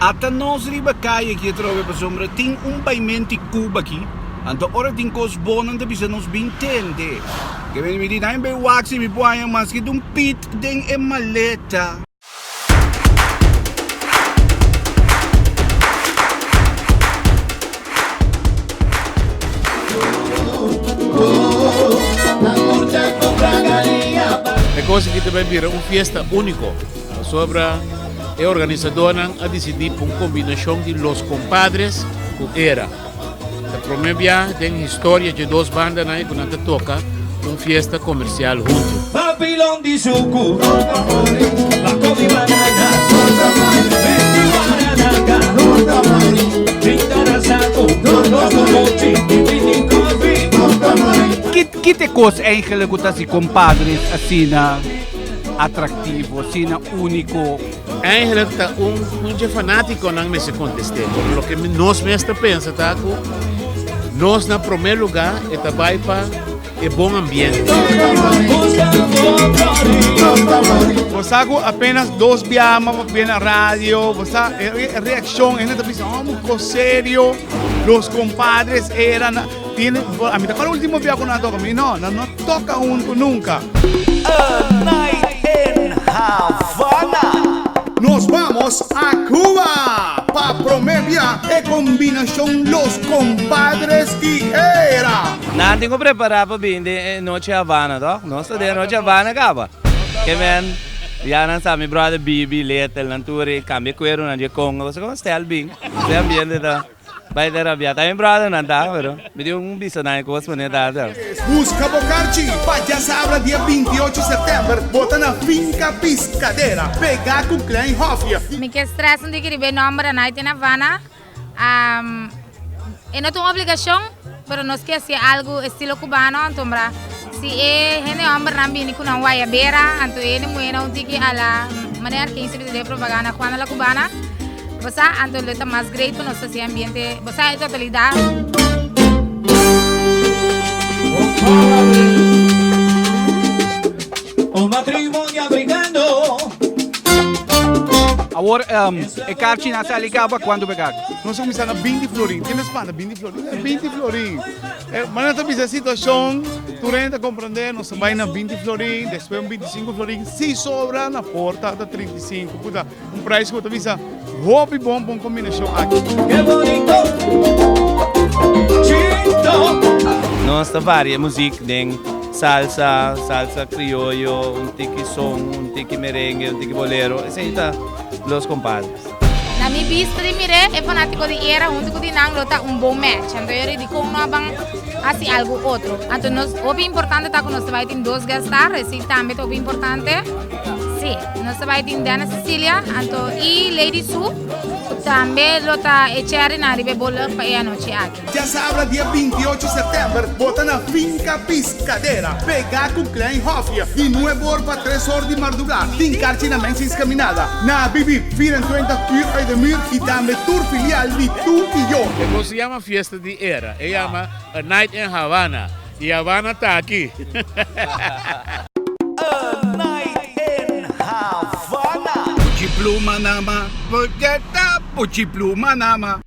Ata nos riba kaya aki atrobe pasobra tin un baimenti Cuba aki, anto ora tin kos bon nan ta bisa nos bin tende. Ke mi di nan bay wak si mi por haña maske di un pit den e maleta. E kos aki ta bai bira un fiesta úniko pasobra e organisadónan a disidí pa un kombinashon di Los Compadres ku Era. Ta promé bia den historia dje dos bandanan ei ku nan ta toka un fiesta komersial huntu. Ki ta e kos eigenlijk ku ta hasi Compadres asina atraktivo, asina úniko? Eigenlijk ta un un dje fanátikonan mester kontest'é, pero loke nos mes ta pensa ta ku nos na promé lugá e ta bai pa e bon ambiente. Bo sa ku apenas dos biaha mi a papia na radio, bo sa e reakshon, hende ta bisa, oh, un kos serio, Los Compadres era na, tiene, ami ta kòrda ultimo bia ku nan a toka, mi no, nan no a toka huntu nunka. A night in Havana. Nos vamos a Cuba! Pa prome bia e kombinashon Los Compadres i Era. Nan tin ku prepará pa bini den e nochi Havana toch? Nos ta den e nochi Havana kaba. Ke men ya nan sa mi brother Bibi, Little, nan tur e kambia kueru nan dje Congo. Pasobra kon stèl bin den ambiente ta bai ta rabia. Ta mi brother nan ta pero mi tin un bisa nan e kos manera ta ta. Buska bo karchi pa djasabra dia 28 sèptèmber bo ta na Finca Piscadera pegá ku Klein Hofje. Mi ke stress un diki riba e nomber A Night in Havana. E no ta un obligashon, pero nos ke hasi algu estilo cubano, antombra si e hende hombernan bini ku nan wayabera, anto e hende muhernan un tiki a la manera Argensia bisa den propaganda Juana la Cubana, bo sa, anto lo ta mas great pa nos hasi ambiente, bo sa e totalidat. Awor e karchi nan sali kaba kuantu pa e karchi? Nos a kuminsá na binti florin. Ken ta spanta binti florin? E binti florin. Ma nan ta bisa e situashon, tur hende ta komprendé, nos ta bai na binti florin, despues un bintisinku florin, si sobra na porta ta trintisinku. Puta, un prijs ku bo ta bisa hopi bon pa un kombinashon aki. Nos ta varia muzik den salsa, salsa crioyo, un tiki son, un tiki merengue, un tiki bolero, esei ta Los Compadres. Na mi bista di mir'é, e fanátiko di Era huntu ku di nan lo ta un bon match. Anto yo di dikon no a ban hasi algu otro. Anto nos hopi importante ta ku nos ta bai tin dos guest star, esei tambe ta hopi importante. Sí, nos ta bai tin Dana Cecilia anto i Lady Sue ku tambe lo ta e cherry nan riba e bola pa e anochi aki. Djasabra dia 28 sèptèmber bo ta na Finca Piscadera, pegá ku Klein Hofje, di nuebe or pa tres or di mardugá. Tin karchi na Mensi's Caminada, na Bibi 24 uur uit de muur i tambe tur filial di Tu i Yo. E kos se yama Fiesta di Era, e yama A Night in Havana, i Havana ta aki. A night in Havana. Puchi pluma nama, puchi pluma nama.